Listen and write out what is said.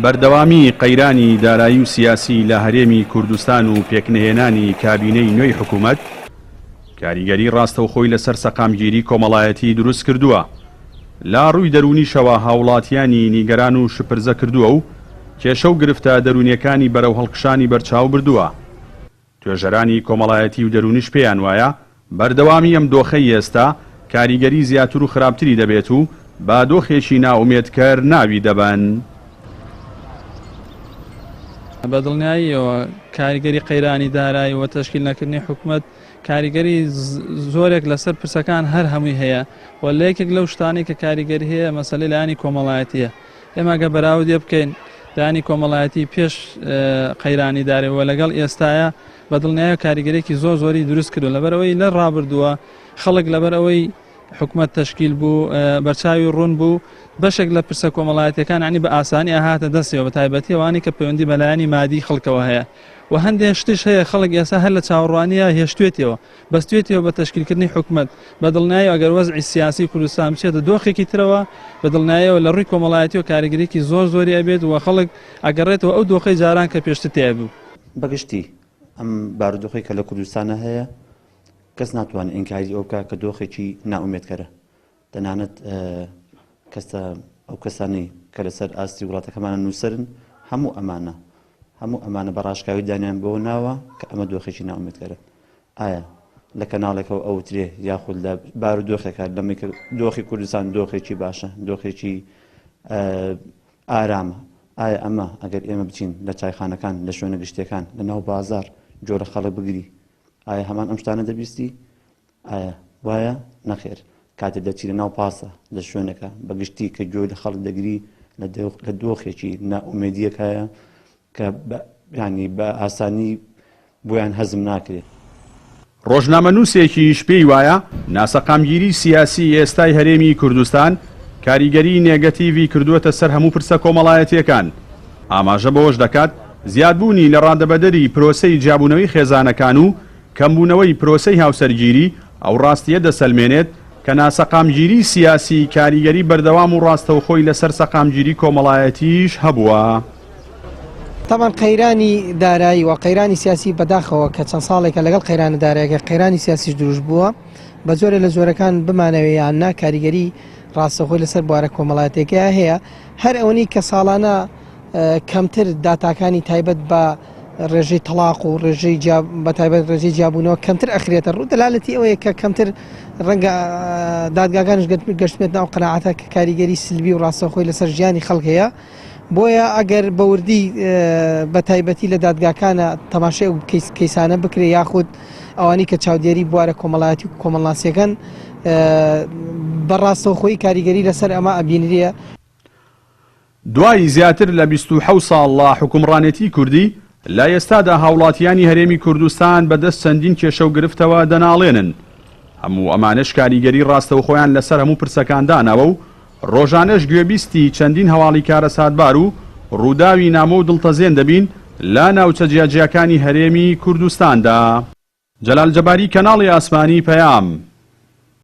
بەردەوامی قەیرانی دارایی و سیاسی لە هەرێمی کوردستان و پێکنەهێنانی کابینەی نوێی حکوومەت، کاریگەری ڕاستەوخۆی لەسەر سەقامگیری کۆمەڵایەتی دروست کردووە، لە ڕووی دەروونیشەوە هاوڵاتیانی نیگەران و شپرزە کردووە و کێشە و گرفتە دەروونیەکانی بەرەو هەڵکشانی بەرچاو بردووە. توێژەرانی کۆمەڵایەتی و دەروونیش پێیان وایە بەردەوامی ئەم دۆخەی ئێستا کاریگەری زیاتر و خراپتری دەبێت و بە دۆخێکی نائومێدکەر ناوی دەبەن. بە دڵنیاییەوە کاریگەری قەیرانی دارایی و تەشکیل نەکردنی حکومەت کاریگەری زۆرێک لەسەر پرسەکان هەر هەمووی هەیە و لە یەکێک لەو شتانەی کە کاریگەری هەیە مەسەلەی لایەنی کۆمەڵایەتیە ئێمە گە بەراوردێ بکەین لایەنی کۆمەڵایەتی پێش قەیرانی دارێ و لەگەڵ ئێستاە بە دڵنیایە کاریگەرێکی زۆر زۆری دروست کردو لەبەرەوەی لە ڕابردووە خەڵک لەبەر ئەوەی حکومەت تەشکیل بوو بەرچاوی ڕوون بوو بەشێک لە پرسە کۆمەڵایەتەکان ینی بە ئاسانی ئاهاتە دەستەوە بە تایبەتی ئەوانی کە پەیوەندی بەلایەنی مادی خەڵکەوە هەیە و هەندێک شتیش هەیە خەڵک ئێستا هەر لە چاوەڕوانیە هێشتێتەوە بەستوێتیەوە بە تەشکیلکردنی حکومەت، بە دڵنیایەوە ئەگەر وەزعی سیاسی کوردستان بچێتە دۆخێکی ترەوە، بە دڵنیایەوە لە ڕووی کۆمەڵایەتیەوە کاریگەریەکی زۆر زۆری ئەبێت و خەڵک ئەگەڕێتەوە ئەو دۆخەی جاران کە پێشتر تیای بوو. بە گشتی ئەم بارودۆخەی کە لە کوردستانا هەیە کەس ناتوانێت ئینکاری ئەوە بکات کە دۆخێکی نائومێدکەرە. تەنانەت کەسە ئەو کەسانەی کە لەسەر ئاستی وڵاتەکەمانە نووسەرن هەموو ئەمانە هەموو ئەمانە بە ڕاشکاوی دانیان بەوە ناوە کە ئەمە دۆخێکی ناومێتکەرە ئایا لە کەناڵێکەوە ئەوترێ یاخود لە بارودۆخێکە لەمەی کە دۆخی کوردستان دۆخێکی باشە دۆخێکی ئارامە ئایا ئەمە ئەگەر ئێمە بچین لە چایخانەکان لە شوێنە گشتیەکان لە ناو بازار جۆرە خەڵک بگری ئایا هەمان ئەم شتانە دەبیستی ئایا وایە؟ نەخێر. کاتێ دەچینە ناو پاسە لە شوێنەکە بە گشتی کە گوێ لە خەڵک دەگری لە دۆخێکی نائومێدیەکایە کە ینی بە ئاسانی بۆیان هەزم ناکرێت. ڕۆژنامەنووسێکیش پێی وایە، ناسەقامگیری سیاسی ئێستای هەرێمی کوردستان کاریگەری نێگەتیڤی کردووەتە سەر هەموو پرسە کۆمەڵایەتییەکان. ئاماژە بەوەش دەکات، زیادبوونی لەڕادەبەدەری پرۆسەی جیابوونەوەی خێزانەکان و کەمبوونەوەی پرۆسەی هاوسەرگیری ئەو ڕاستییە دەسەلمێنێت کە ناسەقامگیری سیاسی کاریگەری بەردەوام و ڕاستەوخۆی لەسەر سەقامگیری کۆمەڵایەتیش هەبووە. تەبعەن قەیرانی دارایی و قەیرانی سیاسی بەداخەوە کە چەند ساڵێکە لەگەڵ قەیرانە دارایەکە قەیرانی سیاسیش دروست بووە بە جۆرێ لە جۆرەکان بمانەوێ یان نا کاریگەری ڕاستەوخۆی لەسەر بوارە کۆمەڵایەتیەکەیا هەیە هەر ئەوەنی کە ساڵانە کەمتر داتاکانی تایبەت بە ڕێژەی تەڵاق و ڕێژەی جیا بە تایبەت ڕێژەی جیابوونەوە کەمتر ئەخرێتە ڕوو دەلالەتی ئەوەیە کە کەمتر ڕەنگە دادگاکانش گەشتبێت ناو قەناعەتە کە کاریگەری سلبی و ڕاستەوخۆی لەسەر ژیانی خەڵک هەیە بۆیە ئەگەر بەوردی بە تایبەتی لە دادگاکانە تەماشای ئەو کەیسانە بکرێ یاخود ئەوانی کە چاودێری بوارە کۆمەڵایەتی و کۆمەڵناسیەکەن بە ڕاستەوخۆی کاریگەری لەسەر ئەمە ئەبینرێ. دوای زیاتر لە 27 ساڵ لە حوکمڕانێتی کوردی، لە ئێستادا هاوڵاتیانی هەرێمی کوردستان بە دەست چەندین کێشە و گرفتەوە دەناڵێنن. هەموو ئەمانەش کاریگەری ڕاستەوخۆیان لەسەر هەموو پرسەکان داناوە و ڕۆژانەش گوێبیستی چەندین هەواڵی کارەساتبار و ڕووداوی نامۆ و دڵتەزێن دەبین لە ناوچە جیاجیاکانی هەرێمی کوردستاندا. جەلال جەباری کەناڵی ئاسمانی پەیام.